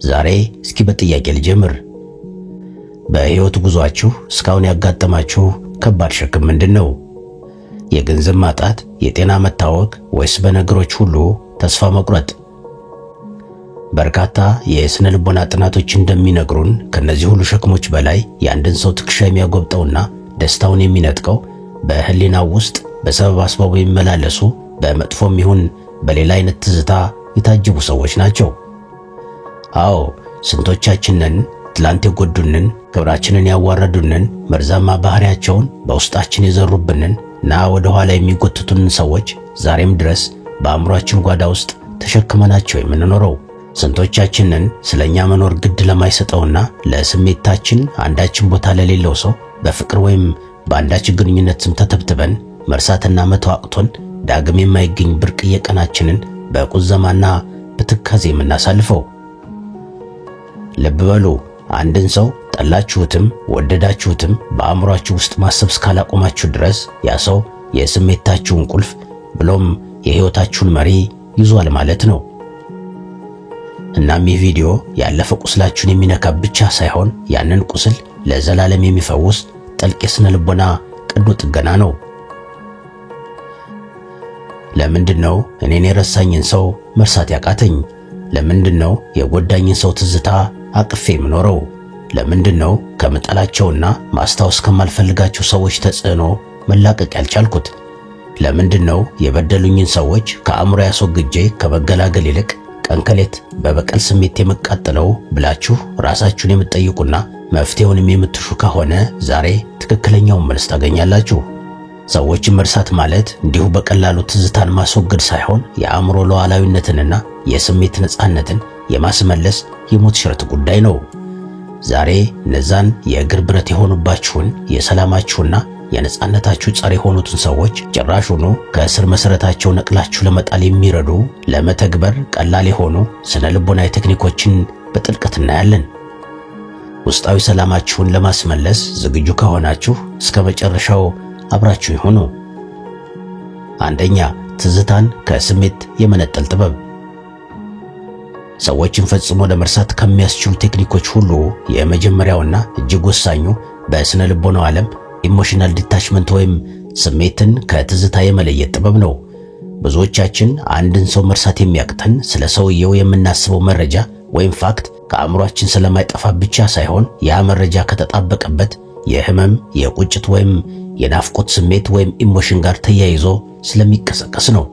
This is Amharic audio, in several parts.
ዛሬ እስኪ በጥያቄ ልጀምር። በሕይወት ጉዟችሁ እስካሁን ያጋጠማችሁ ከባድ ሸክም ምንድን ነው? የገንዘብ ማጣት፣ የጤና መታወክ፣ ወይስ በነገሮች ሁሉ ተስፋ መቁረጥ? በርካታ የስነ ልቦና ጥናቶች እንደሚነግሩን ከነዚህ ሁሉ ሸክሞች በላይ የአንድን ሰው ትከሻ የሚያጎብጠውና ደስታውን የሚነጥቀው በህሊናው ውስጥ በሰበብ አስባቡ የሚመላለሱ፣ በመጥፎም ይሁን በሌላ አይነት ትዝታ የታጀቡ ሰዎች ናቸው። አዎ፣ ስንቶቻችንን ትላንት የጎዱንን፣ ክብራችንን ያዋረዱንን፣ መርዛማ ባህሪያቸውን በውስጣችን የዘሩብንን እና ወደ ኋላ የሚጎትቱንን ሰዎች ዛሬም ድረስ በአእምሯችን ጓዳ ውስጥ ተሸክመናቸው የምንኖረው? ስንቶቻችንን ስለኛ መኖር ግድ ለማይሰጠውና ለስሜታችን አንዳችን ቦታ ለሌለው ሰው በፍቅር ወይም በአንዳች ግንኙነት ስም ተተብትበን መርሳትና መተው አቅቶን ዳግም የማይገኝ ብርቅዬ ቀናችንን በቁዘማና በትካዜ የምናሳልፈው? ልብ በሉ፣ አንድን ሰው ጠላችሁትም ወደዳችሁትም በአእምሯችሁ ውስጥ ማሰብ እስካላቆማችሁ ድረስ ያ ሰው የስሜታችሁን ቁልፍ ብሎም የሕይወታችሁን መሪ ይዟል ማለት ነው። እናም ይህ ቪዲዮ ያለፈ ቁስላችሁን የሚነካ ብቻ ሳይሆን ያንን ቁስል ለዘላለም የሚፈውስ ጥልቅ የስነ ልቦና ቀዶ ጥገና ነው። ለምንድን ነው እኔን የረሳኝን ሰው መርሳት ያቃተኝ? ለምንድን ነው የጎዳኝን ሰው ትዝታ አቅፌ የምኖረው? ለምንድን ነው ከምጠላቸውና ማስታወስ ከማልፈልጋቸው ሰዎች ተጽዕኖ መላቀቅ ያልቻልኩት? ለምንድን ነው የበደሉኝን ሰዎች ከአእምሮ ያስወግጄ ከመገላገል ይልቅ ቀን ከሌት በበቀል ስሜት የምቃጠለው ብላችሁ ራሳችሁን የምትጠይቁና መፍትሄውንም የምትሹ ከሆነ ዛሬ ትክክለኛውን መልስ ታገኛላችሁ። ሰዎችን መርሳት ማለት እንዲሁ በቀላሉ ትዝታን ማስወገድ ሳይሆን የአእምሮ ሉዓላዊነትንና የስሜት ነፃነትን የማስመለስ የሞት ሽረት ጉዳይ ነው። ዛሬ እነዛን የእግር ብረት የሆኑባችሁን፣ የሰላማችሁና የነጻነታችሁ ጸር የሆኑትን ሰዎች ጭራሹኑ ከስር መሰረታቸው ነቅላችሁ ለመጣል የሚረዱ፣ ለመተግበር ቀላል የሆኑ ስነ ልቦናዊ ቴክኒኮችን በጥልቀት እናያለን። ውስጣዊ ሰላማችሁን ለማስመለስ ዝግጁ ከሆናችሁ እስከ መጨረሻው አብራችሁ ይሁኑ። አንደኛ፣ ትዝታን ከስሜት የመነጠል ጥበብ። ሰዎችን ፈጽሞ ለመርሳት ከሚያስችሉ ቴክኒኮች ሁሉ የመጀመሪያውና እጅግ ወሳኙ በስነ ልቦናው ዓለም emotional detachment ወይም ስሜትን ከትዝታ የመለየት ጥበብ ነው። ብዙዎቻችን አንድን ሰው መርሳት የሚያቅተን ስለ ሰውየው የምናስበው መረጃ ወይም fact ከአእምሯችን ስለማይጠፋ ብቻ ሳይሆን ያ መረጃ ከተጣበቀበት የህመም፣ የቁጭት ወይም የናፍቆት ስሜት ወይም emotion ጋር ተያይዞ ስለሚቀሰቀስ ነው።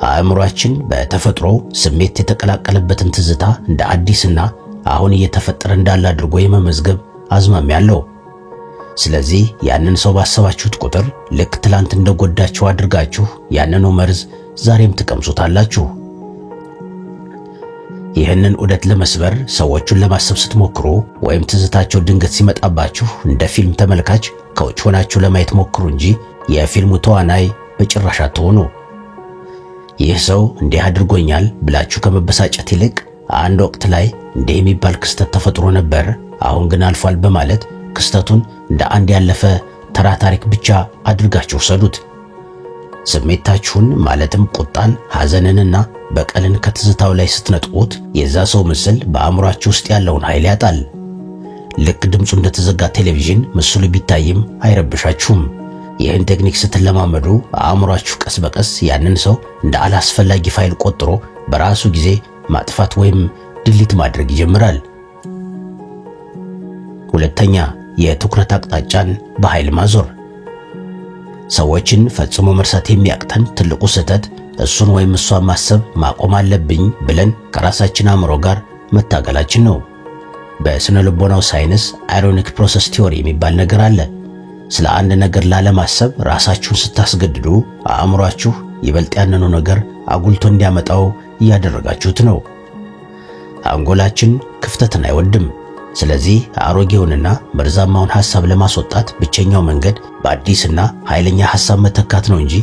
አእምሯችን በተፈጥሮ ስሜት የተቀላቀለበትን ትዝታ እንደ አዲስና አሁን እየተፈጠረ እንዳለ አድርጎ የመመዝገብ አዝማሚያ አለው። ስለዚህ ያንን ሰው ባሰባችሁት ቁጥር ልክ ትላንት እንደጎዳችሁ አድርጋችሁ ያንኑ መርዝ ዛሬም ትቀምሱታላችሁ። ይህንን ዑደት ለመስበር ሰዎቹን ለማሰብ ስትሞክሩ ወይም ትዝታቸው ድንገት ሲመጣባችሁ እንደ ፊልም ተመልካች ከውጭ ሆናችሁ ለማየት ሞክሩ እንጂ የፊልሙ ተዋናይ በጭራሽ አትሆኑ። ይህ ሰው እንዲህ አድርጎኛል ብላችሁ ከመበሳጨት ይልቅ አንድ ወቅት ላይ እንዲህ የሚባል ክስተት ተፈጥሮ ነበር፣ አሁን ግን አልፏል በማለት ክስተቱን እንደ አንድ ያለፈ ተራ ታሪክ ብቻ አድርጋችሁ ውሰዱት። ስሜታችሁን ማለትም ቁጣን፣ ሐዘንንና በቀልን ከትዝታው ላይ ስትነጥቁት የዛ ሰው ምስል በአእምሯችሁ ውስጥ ያለውን ኃይል ያጣል። ልክ ድምፁ እንደተዘጋ ቴሌቪዥን ምስሉ ቢታይም አይረብሻችሁም። ይህን ቴክኒክ ስትለማመዱ አእምሯችሁ ቀስ በቀስ ያንን ሰው እንደ አላስፈላጊ ፋይል ቆጥሮ በራሱ ጊዜ ማጥፋት ወይም delete ማድረግ ይጀምራል። ሁለተኛ፣ የትኩረት አቅጣጫን በኃይል ማዞር። ሰዎችን ፈጽሞ መርሳት የሚያቅተን ትልቁ ስህተት እሱን ወይም እሷን ማሰብ ማቆም አለብኝ ብለን ከራሳችን አእምሮ ጋር መታገላችን ነው። በስነ ልቦናው ሳይንስ ironic process theory የሚባል ነገር አለ። ስለ አንድ ነገር ላለማሰብ ራሳችሁን ስታስገድዱ አእምሯችሁ ይበልጥ ያንኑ ነገር አጉልቶ እንዲያመጣው እያደረጋችሁት ነው። አንጎላችን ክፍተትን አይወድም። ስለዚህ አሮጌውንና መርዛማውን ሐሳብ ለማስወጣት ብቸኛው መንገድ በአዲስና ኃይለኛ ሐሳብ መተካት ነው እንጂ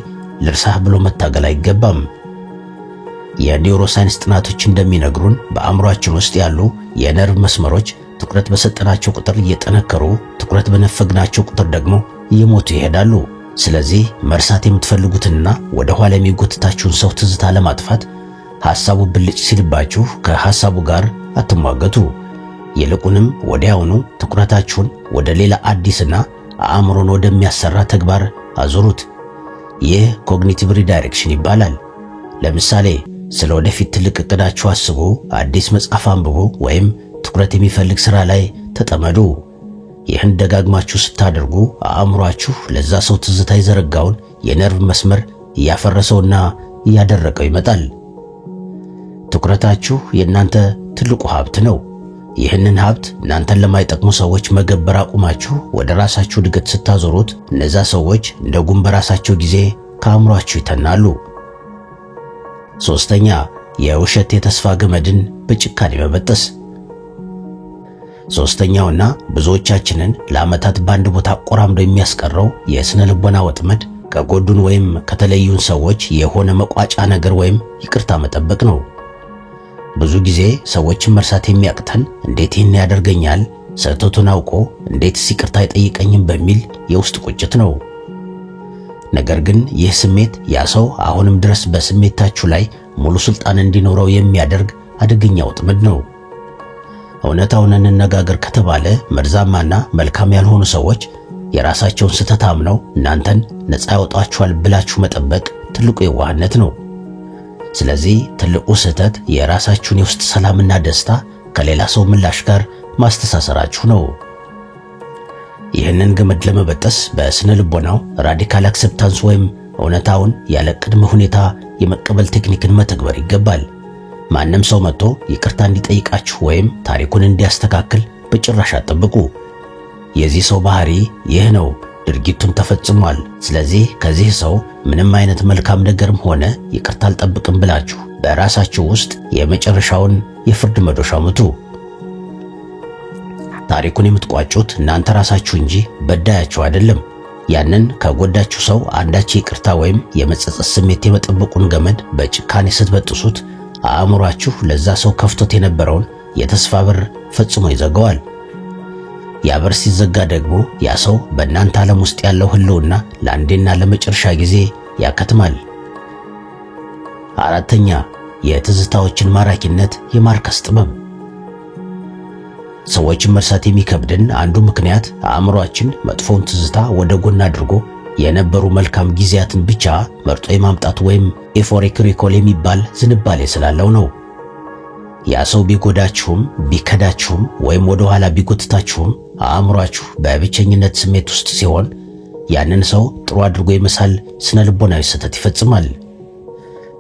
ልርሳህ ብሎ መታገል አይገባም። የ neuroscience ጥናቶች እንደሚነግሩን በአእምሯችን ውስጥ ያሉ የነርቭ መስመሮች ትኩረት በሰጠናቸው ቁጥር እየጠነከሩ፣ ትኩረት በነፈግናቸው ቁጥር ደግሞ እየሞቱ ይሄዳሉ። ስለዚህ መርሳት የምትፈልጉትንና ወደ ኋላ የሚጎትታችሁን ሰው ትዝታ ለማጥፋት ሐሳቡ ብልጭ ሲልባችሁ ከሐሳቡ ጋር አትሟገቱ። ይልቁንም ወዲያውኑ ትኩረታችሁን ወደ ሌላ አዲስና አእምሮን ወደሚያሰራ ተግባር አዙሩት። ይህ cognitive redirection ይባላል። ለምሳሌ ስለ ወደፊት ትልቅ እቅዳችሁ አስቡ፣ አዲስ መጽሐፍ አንብቡ፣ ወይም ትኩረት የሚፈልግ ሥራ ላይ ተጠመዱ። ይህን ደጋግማችሁ ስታደርጉ አእምሯችሁ ለዛ ሰው ትዝታ የዘረጋውን የነርቭ መስመር እያፈረሰውና እያደረቀው ይመጣል። ትኩረታችሁ የእናንተ ትልቁ ሀብት ነው። ይህንን ሀብት እናንተን ለማይጠቅሙ ሰዎች መገበር አቁማችሁ ወደ ራሳችሁ እድገት ስታዞሩት እነዛ ሰዎች እንደ ጉም በራሳቸው ጊዜ ከአእምሯችሁ ይተናሉ። ሶስተኛ፣ የውሸት የተስፋ ገመድን በጭካኔ መበጠስ። ሶስተኛውና ብዙዎቻችንን ለዓመታት በአንድ ቦታ ቆራምዶ የሚያስቀረው የስነ ልቦና ወጥመድ ከጎዱን ወይም ከተለዩን ሰዎች የሆነ መቋጫ ነገር ወይም ይቅርታ መጠበቅ ነው። ብዙ ጊዜ ሰዎችን መርሳት የሚያቅተን እንዴት ይህን ያደርገኛል፣ ስህተቱን አውቆ እንዴትስ ይቅርታ አይጠይቀኝም በሚል የውስጥ ቁጭት ነው። ነገር ግን ይህ ስሜት ያ ሰው አሁንም ድረስ በስሜታችሁ ላይ ሙሉ ስልጣን እንዲኖረው የሚያደርግ አደገኛ ወጥመድ ነው። እውነታውን እንነጋገር ከተባለ መርዛማና መልካም ያልሆኑ ሰዎች የራሳቸውን ስህተት አምነው እናንተን ነፃ ያወጣችኋል ብላችሁ መጠበቅ ትልቁ የዋህነት ነው። ስለዚህ ትልቁ ስህተት የራሳችሁን የውስጥ ሰላምና ደስታ ከሌላ ሰው ምላሽ ጋር ማስተሳሰራችሁ ነው። ይህንን ገመድ ለመበጠስ በስነ ልቦናው radical acceptance ወይም እውነታውን ያለ ቅድመ ሁኔታ የመቀበል ቴክኒክን መተግበር ይገባል። ማንም ሰው መጥቶ ይቅርታ እንዲጠይቃችሁ ወይም ታሪኩን እንዲያስተካክል በጭራሽ አትጠብቁ። የዚህ ሰው ባህሪ ይህ ነው፣ ድርጊቱም ተፈጽሟል። ስለዚህ ከዚህ ሰው ምንም አይነት መልካም ነገርም ሆነ ይቅርታ አልጠብቅም ብላችሁ በራሳችሁ ውስጥ የመጨረሻውን የፍርድ መዶሻ ምቱ። ታሪኩን የምትቋጩት እናንተ ራሳችሁ እንጂ በዳያችሁ አይደለም። ያንን ከጎዳችሁ ሰው አንዳች ይቅርታ ወይም የመጸጸት ስሜት የመጠበቁን ገመድ በጭካኔ ስትበጥሱት አእምሯችሁ ለዛ ሰው ከፍቶት የነበረውን የተስፋ በር ፈጽሞ ይዘጋዋል። ያ በር ሲዘጋ ደግሞ ያ ሰው በእናንተ ዓለም ውስጥ ያለው ሕልውና ለአንዴና ለመጨረሻ ጊዜ ያከትማል። አራተኛ፣ የትዝታዎችን ማራኪነት የማርከስ ጥበብ። ሰዎችን መርሳት የሚከብድን አንዱ ምክንያት አእምሯችን መጥፎውን ትዝታ ወደ ጎን አድርጎ የነበሩ መልካም ጊዜያትን ብቻ መርጦ የማምጣት ወይም euphoric recall የሚባል ዝንባሌ ስላለው ነው። ያ ሰው ቢጎዳችሁም፣ ቢከዳችሁም ወይም ወደ ኋላ ቢጎትታችሁም አእምሯችሁ በብቸኝነት ስሜት ውስጥ ሲሆን ያንን ሰው ጥሩ አድርጎ የመሳል ስነ ልቦናዊ ስህተት ይፈጽማል።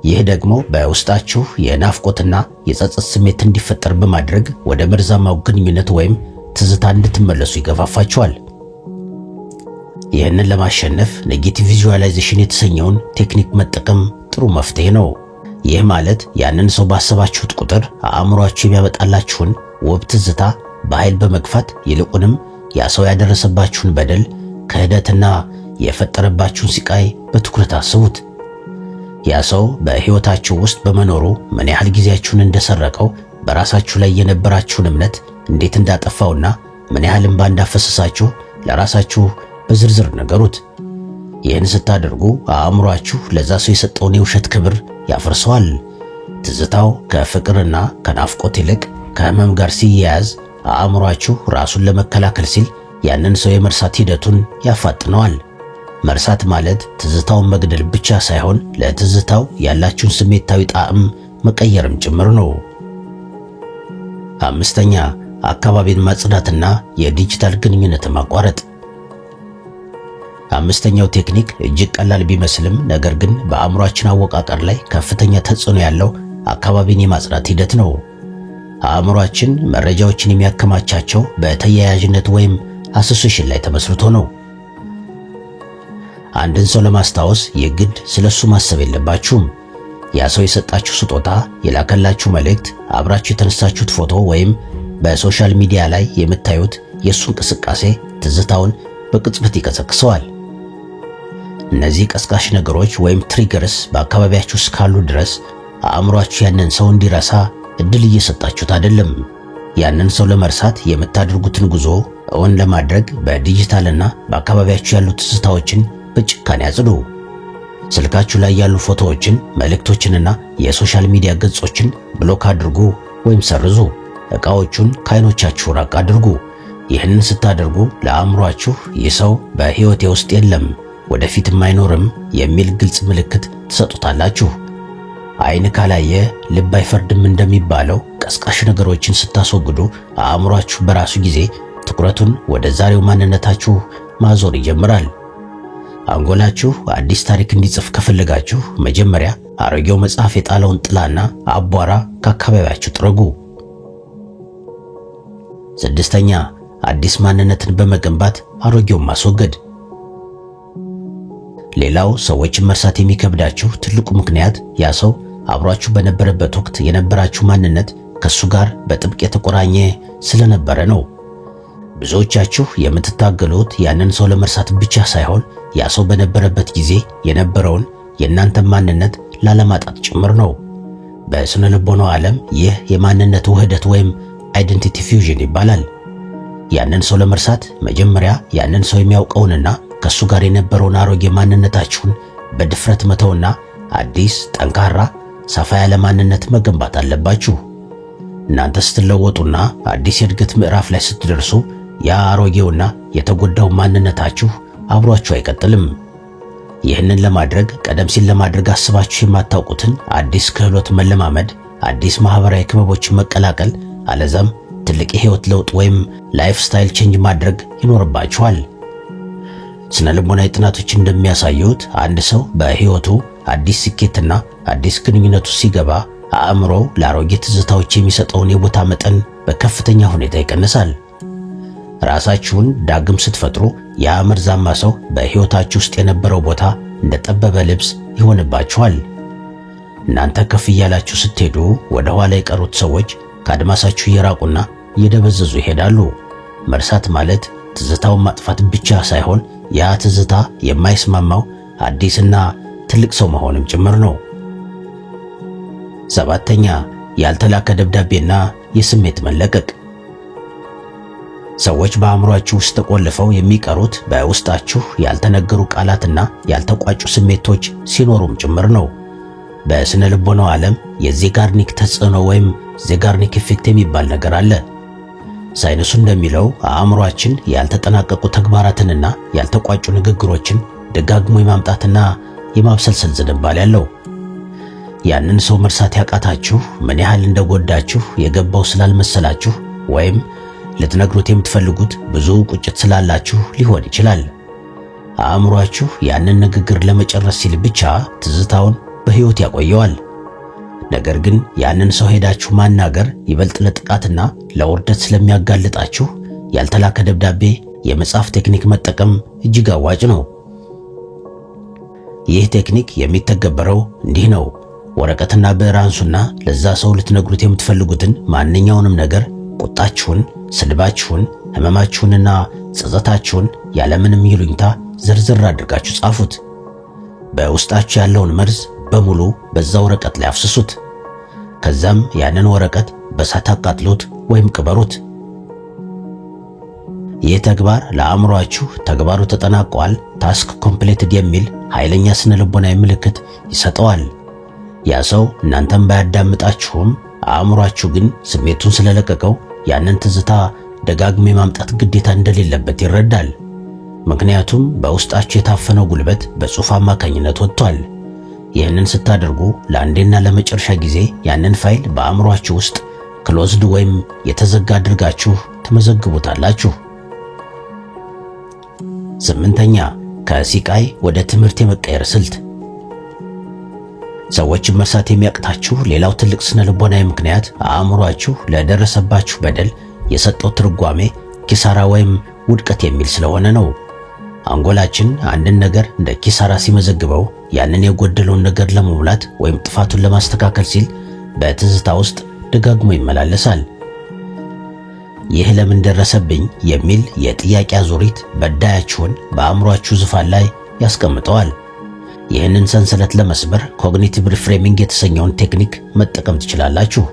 ይህ ደግሞ በውስጣችሁ የናፍቆትና የጸጸት ስሜት እንዲፈጠር በማድረግ ወደ መርዛማው ግንኙነት ወይም ትዝታ እንድትመለሱ ይገፋፋችኋል። ይህንን ለማሸነፍ negative visualization የተሰኘውን ቴክኒክ መጠቀም ጥሩ መፍትሄ ነው። ይህ ማለት ያንን ሰው ባሰባችሁት ቁጥር አእምሯችሁ የሚያመጣላችሁን ውብ ትዝታ በኃይል በመግፋት ይልቁንም ያ ሰው ያደረሰባችሁን በደል፣ ክህደትና የፈጠረባችሁን ስቃይ በትኩረት አስቡት። ያ ሰው በሕይወታችሁ ውስጥ በመኖሩ ምን ያህል ጊዜያችሁን እንደሰረቀው፣ በራሳችሁ ላይ የነበራችሁን እምነት እንዴት እንዳጠፋውና ምን ያህል እንባ እንዳፈሰሳችሁ ለራሳችሁ በዝርዝር ነገሩት። ይህን ስታደርጉ አእምሯችሁ ለዛ ሰው የሰጠውን የውሸት ክብር ያፈርሰዋል። ትዝታው ከፍቅርና ከናፍቆት ይልቅ ከህመም ጋር ሲያያዝ አእምሯችሁ ራሱን ለመከላከል ሲል ያንን ሰው የመርሳት ሂደቱን ያፋጥነዋል። መርሳት ማለት ትዝታውን መግደል ብቻ ሳይሆን ለትዝታው ያላችሁን ስሜታዊ ጣዕም መቀየርም ጭምር ነው። አምስተኛ፣ አካባቢን ማጽዳትና የዲጂታል ግንኙነት ማቋረጥ። አምስተኛው ቴክኒክ እጅግ ቀላል ቢመስልም ነገር ግን በአእምሯችን አወቃቀር ላይ ከፍተኛ ተጽዕኖ ያለው አካባቢን የማጽዳት ሂደት ነው። አእምሯችን መረጃዎችን የሚያከማቻቸው በተያያዥነት ወይም association ላይ ተመስርቶ ነው። አንድን ሰው ለማስታወስ የግድ ስለሱ ማሰብ የለባችሁም። ያ ሰው የሰጣችሁ ስጦታ፣ የላከላችሁ መልእክት፣ አብራችሁ የተነሳችሁት ፎቶ ወይም በ social media ላይ የምታዩት የእሱ እንቅስቃሴ ትዝታውን በቅጽበት ይቀሰቅሰዋል። እነዚህ ቀስቃሽ ነገሮች ወይም triggers በአካባቢያችሁ እስካሉ ድረስ አእምሯችሁ ያንን ሰው እንዲረሳ እድል እየሰጣችሁት አይደለም። ያንን ሰው ለመርሳት የምታደርጉትን ጉዞ እውን ለማድረግ በዲጂታልና በአካባቢያችሁ ያሉ ትዝታዎችን በጭካኔ አጽዱ። ስልካችሁ ላይ ያሉ ፎቶዎችን፣ መልእክቶችንና የ social media ገጾችን block አድርጉ ወይም ሰርዙ። ዕቃዎቹን ከዓይኖቻችሁ ራቅ አድርጉ። ይህንን ስታደርጉ ለአእምሯችሁ ይህ ሰው በሕይወቴ ውስጥ የለም፣ ወደፊትም አይኖርም የሚል ግልጽ ምልክት ትሰጡታላችሁ። ዓይን ካላየ ልብ አይፈርድም እንደሚባለው ቀስቃሽ ነገሮችን ስታስወግዱ አእምሯችሁ በራሱ ጊዜ ትኩረቱን ወደ ዛሬው ማንነታችሁ ማዞር ይጀምራል። አንጎላችሁ አዲስ ታሪክ እንዲጽፍ ከፈለጋችሁ መጀመሪያ አሮጌው መጽሐፍ የጣለውን ጥላና አቧራ ከአካባቢያችሁ ጥረጉ። ስድስተኛ፣ አዲስ ማንነትን በመገንባት አሮጌውን ማስወገድ። ሌላው ሰዎችን መርሳት የሚከብዳችሁ ትልቁ ምክንያት ያ ሰው አብሯችሁ በነበረበት ወቅት የነበራችሁ ማንነት ከሱ ጋር በጥብቅ የተቆራኘ ስለነበረ ነው። ብዙዎቻችሁ የምትታገሉት ያንን ሰው ለመርሳት ብቻ ሳይሆን ያ ሰው በነበረበት ጊዜ የነበረውን የእናንተን ማንነት ላለማጣት ጭምር ነው። በስነ ልቦናው ዓለም ይህ የማንነት ውህደት ወይም identity fusion ይባላል። ያንን ሰው ለመርሳት መጀመሪያ ያንን ሰው የሚያውቀውንና ከሱ ጋር የነበረውን አሮጌ ማንነታችሁን በድፍረት መተውና አዲስ፣ ጠንካራ፣ ሰፋ ያለ ማንነት መገንባት አለባችሁ። እናንተ ስትለወጡና አዲስ የእድገት ምዕራፍ ላይ ስትደርሱ ያ አሮጌውና የተጎዳው ማንነታችሁ አብሯችሁ አይቀጥልም። ይህንን ለማድረግ ቀደም ሲል ለማድረግ አስባችሁ የማታውቁትን አዲስ ክህሎት መለማመድ፣ አዲስ ማህበራዊ ክበቦችን መቀላቀል፣ አለዛም ትልቅ የህይወት ለውጥ ወይም lifestyle change ማድረግ ይኖርባችኋል። ስነ ልቦናዊ ጥናቶች እንደሚያሳዩት አንድ ሰው በህይወቱ አዲስ ስኬትና አዲስ ግንኙነቱ ሲገባ አእምሮው ለአሮጌ ትዝታዎች የሚሰጠውን የቦታ መጠን በከፍተኛ ሁኔታ ይቀንሳል። ራሳችሁን ዳግም ስትፈጥሩ ያ መርዛማ ሰው በህይወታችሁ ውስጥ የነበረው ቦታ እንደ ጠበበ ልብስ ይሆንባችኋል። እናንተ ከፍ እያላችሁ ስትሄዱ ወደ ኋላ የቀሩት ሰዎች ከአድማሳችሁ እየራቁና እየደበዘዙ ይሄዳሉ። መርሳት ማለት ትዝታውን ማጥፋት ብቻ ሳይሆን ያ ትዝታ የማይስማማው አዲስና ትልቅ ሰው መሆንም ጭምር ነው። ሰባተኛ፣ ያልተላከ ደብዳቤና የስሜት መለቀቅ። ሰዎች በአእምሯችሁ ውስጥ ተቆልፈው የሚቀሩት በውስጣችሁ ያልተነገሩ ቃላትና ያልተቋጩ ስሜቶች ሲኖሩም ጭምር ነው። በስነ ልቦናው ዓለም የ Zeigarnik ተጽዕኖ ወይም Zeigarnik effect የሚባል ነገር አለ። ሳይንሱ እንደሚለው አእምሯችን ያልተጠናቀቁ ተግባራትንና ያልተቋጩ ንግግሮችን ደጋግሞ የማምጣትና የማብሰልሰል ዝንባሌ አለው። ያንን ሰው መርሳት ያቃታችሁ ምን ያህል እንደጎዳችሁ የገባው ስላልመሰላችሁ ወይም ልትነግሩት የምትፈልጉት ብዙ ቁጭት ስላላችሁ ሊሆን ይችላል። አእምሯችሁ ያንን ንግግር ለመጨረስ ሲል ብቻ ትዝታውን በሕይወት ያቆየዋል። ነገር ግን ያንን ሰው ሄዳችሁ ማናገር ይበልጥ ለጥቃትና ለውርደት ስለሚያጋልጣችሁ ያልተላከ ደብዳቤ የመጻፍ ቴክኒክ መጠቀም እጅግ አዋጭ ነው። ይህ ቴክኒክ የሚተገበረው እንዲህ ነው። ወረቀትና ብዕር አንሱና ለዛ ሰው ልትነግሩት የምትፈልጉትን ማንኛውንም ነገር ቁጣችሁን፣ ስድባችሁን፣ ህመማችሁንና ጸጸታችሁን ያለምንም ይሉኝታ ዝርዝር አድርጋችሁ ጻፉት። በውስጣችሁ ያለውን መርዝ በሙሉ በዛ ወረቀት ላይ አፍስሱት። ከዛም ያንን ወረቀት በእሳት አቃጥሉት ወይም ቅበሩት። ይህ ተግባር ለአእምሯችሁ ተግባሩ ተጠናቋል፣ task completed የሚል ኃይለኛ ስነ ልቦናዊ ምልክት ይሰጠዋል። ያ ሰው እናንተም ባያዳምጣችሁም አእምሯችሁ ግን ስሜቱን ስለለቀቀው ያንን ትዝታ ደጋግሞ የማምጣት ግዴታ እንደሌለበት ይረዳል። ምክንያቱም በውስጣችሁ የታፈነው ጉልበት በጽሑፍ አማካኝነት ወጥቷል። ይህንን ስታደርጉ ለአንዴና ለመጨረሻ ጊዜ ያንን ፋይል በአእምሯችሁ ውስጥ closed ወይም የተዘጋ አድርጋችሁ ትመዘግቡታላችሁ። ስምንተኛ፣ ከስቃይ ወደ ትምህርት የመቀየር ስልት። ሰዎችን መርሳት የሚያቅታችሁ ሌላው ትልቅ ስነ ልቦናዊ ምክንያት አእምሯችሁ ለደረሰባችሁ በደል የሰጠው ትርጓሜ ኪሳራ ወይም ውድቀት የሚል ስለሆነ ነው። አንጎላችን አንድን ነገር እንደ ኪሳራ ሲመዘግበው ያንን የጎደለውን ነገር ለመሙላት ወይም ጥፋቱን ለማስተካከል ሲል በትዝታ ውስጥ ደጋግሞ ይመላለሳል። ይህ ለምን ደረሰብኝ የሚል የጥያቄ አዙሪት በዳያችሁን በአእምሯችሁ ዙፋን ላይ ያስቀምጠዋል። ይህንን ሰንሰለት ለመስበር cognitive reframing የተሰኘውን ቴክኒክ መጠቀም ትችላላችሁ።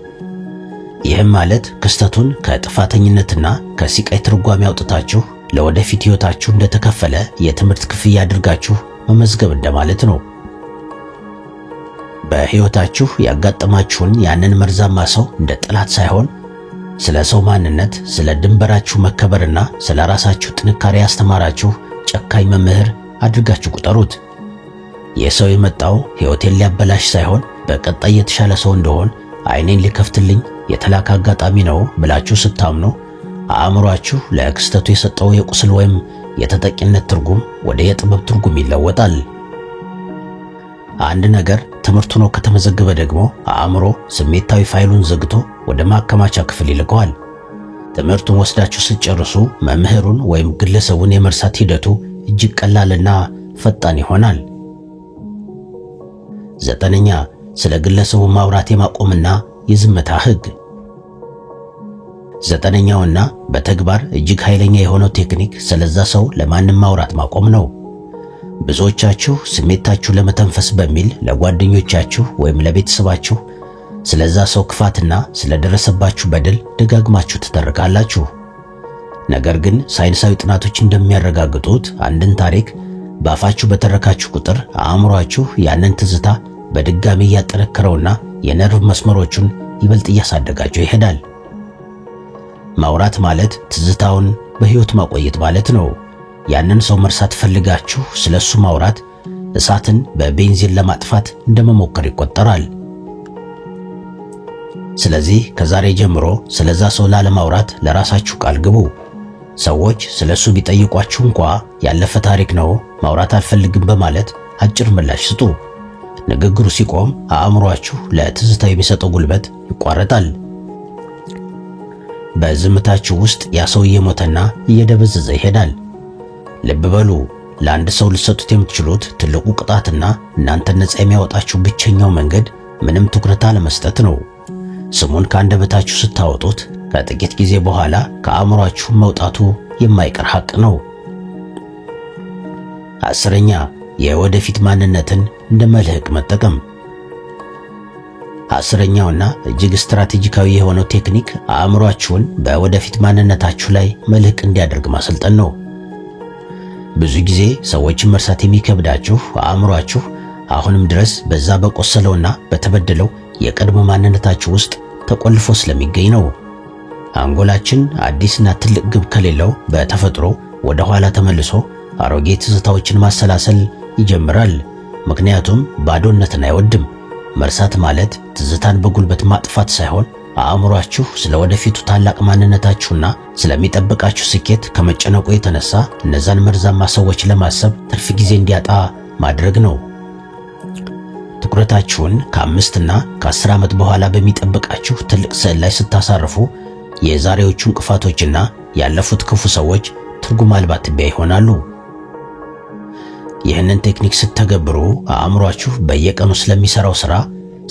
ይህም ማለት ክስተቱን ከጥፋተኝነትና ከስቃይ ትርጓሜ አውጥታችሁ ለወደፊት ሕይወታችሁ እንደተከፈለ የትምህርት ክፍያ አድርጋችሁ መመዝገብ እንደማለት ነው። በሕይወታችሁ ያጋጠማችሁን ያንን መርዛማ ሰው እንደ ጠላት ሳይሆን ስለ ሰው ማንነት፣ ስለ ድንበራችሁ መከበርና ስለ ራሳችሁ ጥንካሬ ያስተማራችሁ ጨካኝ መምህር አድርጋችሁ ቁጠሩት። ይህ ሰው የመጣው ሕይወቴን ሊያበላሽ ሳይሆን በቀጣይ የተሻለ ሰው እንደሆን ዓይኔን ሊከፍትልኝ የተላከ አጋጣሚ ነው ብላችሁ ስታምኑ አእምሯችሁ ለክስተቱ የሰጠው የቁስል ወይም የተጠቂነት ትርጉም ወደ የጥበብ ትርጉም ይለወጣል። አንድ ነገር ትምህርት ሆኖ ከተመዘገበ ደግሞ አእምሮ ስሜታዊ ፋይሉን ዘግቶ ወደ ማከማቻ ክፍል ይልከዋል። ትምህርቱን ወስዳችሁ ስትጨርሱ መምህሩን ወይም ግለሰቡን የመርሳት ሂደቱ እጅግ ቀላልና ፈጣን ይሆናል። ዘጠነኛ፣ ስለ ግለሰቡ ማውራት የማቆምና የዝምታ ሕግ። ዘጠነኛውና በተግባር እጅግ ኃይለኛ የሆነው ቴክኒክ ስለዛ ሰው ለማንም ማውራት ማቆም ነው። ብዙዎቻችሁ ስሜታችሁ ለመተንፈስ በሚል ለጓደኞቻችሁ ወይም ለቤተሰባችሁ ስለዛ ሰው ክፋትና ስለደረሰባችሁ በደል ደጋግማችሁ ትተርካላችሁ። ነገር ግን ሳይንሳዊ ጥናቶች እንደሚያረጋግጡት አንድን ታሪክ በአፋችሁ በተረካችሁ ቁጥር አእምሯችሁ ያንን ትዝታ በድጋሚ እያጠነከረውና የነርቭ መስመሮቹን ይበልጥ እያሳደጋቸው ይሄዳል። ማውራት ማለት ትዝታውን በሕይወት ማቆየት ማለት ነው። ያንን ሰው መርሳት ፈልጋችሁ ስለሱ ማውራት እሳትን በቤንዚን ለማጥፋት እንደመሞከር ይቆጠራል። ስለዚህ ከዛሬ ጀምሮ ስለዛ ሰው ላለማውራት ለራሳችሁ ቃል ግቡ። ሰዎች ስለሱ ቢጠይቋችሁ እንኳ ያለፈ ታሪክ ነው፣ ማውራት አልፈልግም በማለት አጭር ምላሽ ስጡ። ንግግሩ ሲቆም አእምሯችሁ ለትዝታው የሚሰጠው ጉልበት ይቋረጣል። በዝምታችሁ ውስጥ ያ ሰው እየሞተና እየደበዘዘ ይሄዳል። ልብ በሉ፣ ለአንድ ሰው ልትሰጡት የምትችሉት ትልቁ ቅጣትና እናንተን ነፃ የሚያወጣችሁ ብቸኛው መንገድ ምንም ትኩረት አለመስጠት ነው። ስሙን ከአንደበታችሁ ስታወጡት ከጥቂት ጊዜ በኋላ ከአእምሯችሁ መውጣቱ የማይቀር ሐቅ ነው። አስረኛ፣ የወደፊት ማንነትን እንደ መልህቅ መጠቀም። አስረኛውና እጅግ ስትራቴጂካዊ የሆነው ቴክኒክ አእምሯችሁን በወደፊት ማንነታችሁ ላይ መልህቅ እንዲያደርግ ማሰልጠን ነው። ብዙ ጊዜ ሰዎችን መርሳት የሚከብዳችሁ አእምሯችሁ አሁንም ድረስ በዛ በቆሰለውና በተበደለው የቀድሞ ማንነታችሁ ውስጥ ተቆልፎ ስለሚገኝ ነው። አንጎላችን አዲስና ትልቅ ግብ ከሌለው በተፈጥሮ ወደ ኋላ ተመልሶ አሮጌ ትዝታዎችን ማሰላሰል ይጀምራል። ምክንያቱም ባዶነትን አይወድም። መርሳት ማለት ትዝታን በጉልበት ማጥፋት ሳይሆን አእምሯችሁ ስለ ወደፊቱ ታላቅ ማንነታችሁና ስለሚጠብቃችሁ ስኬት ከመጨነቁ የተነሳ እነዛን መርዛማ ሰዎች ለማሰብ ትርፍ ጊዜ እንዲያጣ ማድረግ ነው። ትኩረታችሁን ከ5 እና ከ10 ዓመት በኋላ በሚጠብቃችሁ ትልቅ ስዕል ላይ ስታሳርፉ የዛሬዎቹ እንቅፋቶችና ያለፉት ክፉ ሰዎች ትርጉም አልባ ትቢያ ይሆናሉ። ይህንን ቴክኒክ ስትተገብሩ አእምሯችሁ በየቀኑ ስለሚሰራው ስራ፣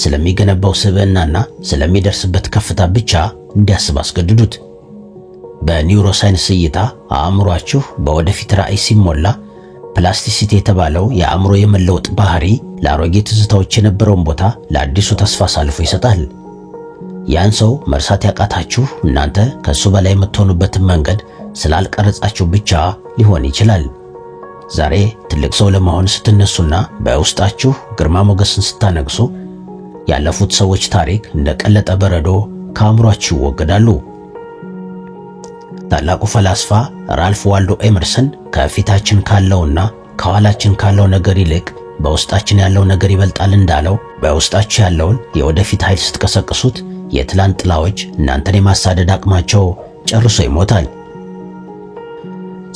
ስለሚገነባው ስብዕናና ስለሚደርስበት ከፍታ ብቻ እንዲያስብ አስገድዱት። በ neuroscience እይታ አእምሯችሁ በወደፊት ራዕይ ሲሞላ plasticity የተባለው የአእምሮ የመለወጥ ባህሪ ለአሮጌ ትዝታዎች የነበረውን ቦታ ለአዲሱ ተስፋ አሳልፎ ይሰጣል። ያን ሰው መርሳት ያቃታችሁ እናንተ ከሱ በላይ የምትሆኑበትን መንገድ ስላልቀረጻችሁ ብቻ ሊሆን ይችላል። ዛሬ ትልቅ ሰው ለመሆን ስትነሱና በውስጣችሁ ግርማ ሞገስን ስታነግሱ ያለፉት ሰዎች ታሪክ እንደ ቀለጠ በረዶ ከአእምሯችሁ ይወገዳሉ። ታላቁ ፈላስፋ ራልፍ ዋልዶ ኤመርሰን ከፊታችን ካለውና ከኋላችን ካለው ነገር ይልቅ በውስጣችን ያለው ነገር ይበልጣል እንዳለው፣ በውስጣችሁ ያለውን የወደፊት ኃይል ስትቀሰቅሱት የትላንት ጥላዎች እናንተን የማሳደድ አቅማቸው ጨርሶ ይሞታል።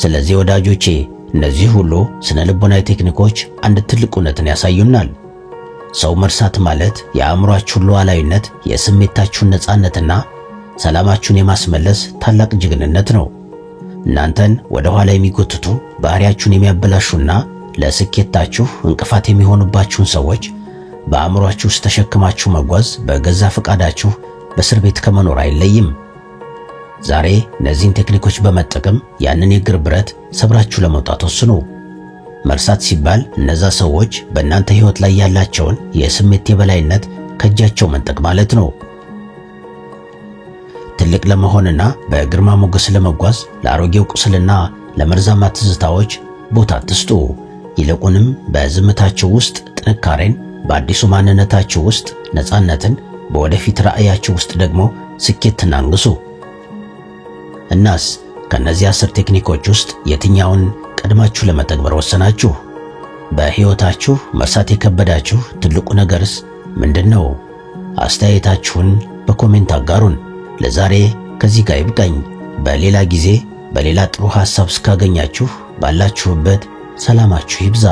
ስለዚህ ወዳጆቼ፣ እነዚህ ሁሉ ስነ ልቦናዊ ቴክኒኮች አንድ ትልቅ እውነትን ያሳዩናል። ሰው መርሳት ማለት የአእምሯችሁን ሉዓላዊነት፣ የስሜታችሁን ነፃነትና ሰላማችሁን የማስመለስ ታላቅ ጀግንነት ነው። እናንተን ወደ ኋላ የሚጎትቱ፣ ባህሪያችሁን የሚያበላሹና ለስኬታችሁ እንቅፋት የሚሆኑባችሁን ሰዎች በአእምሯችሁ ውስጥ ተሸክማችሁ መጓዝ በገዛ ፈቃዳችሁ በእስር ቤት ከመኖር አይለይም። ዛሬ እነዚህን ቴክኒኮች በመጠቀም ያንን የእግር ብረት ሰብራችሁ ለመውጣት ወስኑ። መርሳት ሲባል እነዛ ሰዎች በእናንተ ሕይወት ላይ ያላቸውን የስሜት የበላይነት ከእጃቸው መንጠቅ ማለት ነው። ትልቅ ለመሆንና በግርማ ሞገስ ለመጓዝ ለአሮጌው ቁስልና ለመርዛማ ትዝታዎች ቦታ አትስጡ። ይልቁንም በዝምታቸው ውስጥ ጥንካሬን፣ በአዲሱ ማንነታችሁ ውስጥ ነፃነትን፣ በወደፊት ራዕያችሁ ውስጥ ደግሞ ስኬትን አንግሱ። እናስ ከእነዚህ 10 ቴክኒኮች ውስጥ የትኛውን ቀድማችሁ ለመተግበር ወሰናችሁ? በሕይወታችሁ መርሳት የከበዳችሁ ትልቁ ነገርስ ምንድን ነው? አስተያየታችሁን በ comment አጋሩን። ለዛሬ ከዚህ ጋር ይብቃኝ። በሌላ ጊዜ በሌላ ጥሩ ሐሳብ እስካገኛችሁ ባላችሁበት ሰላማችሁ ይብዛ።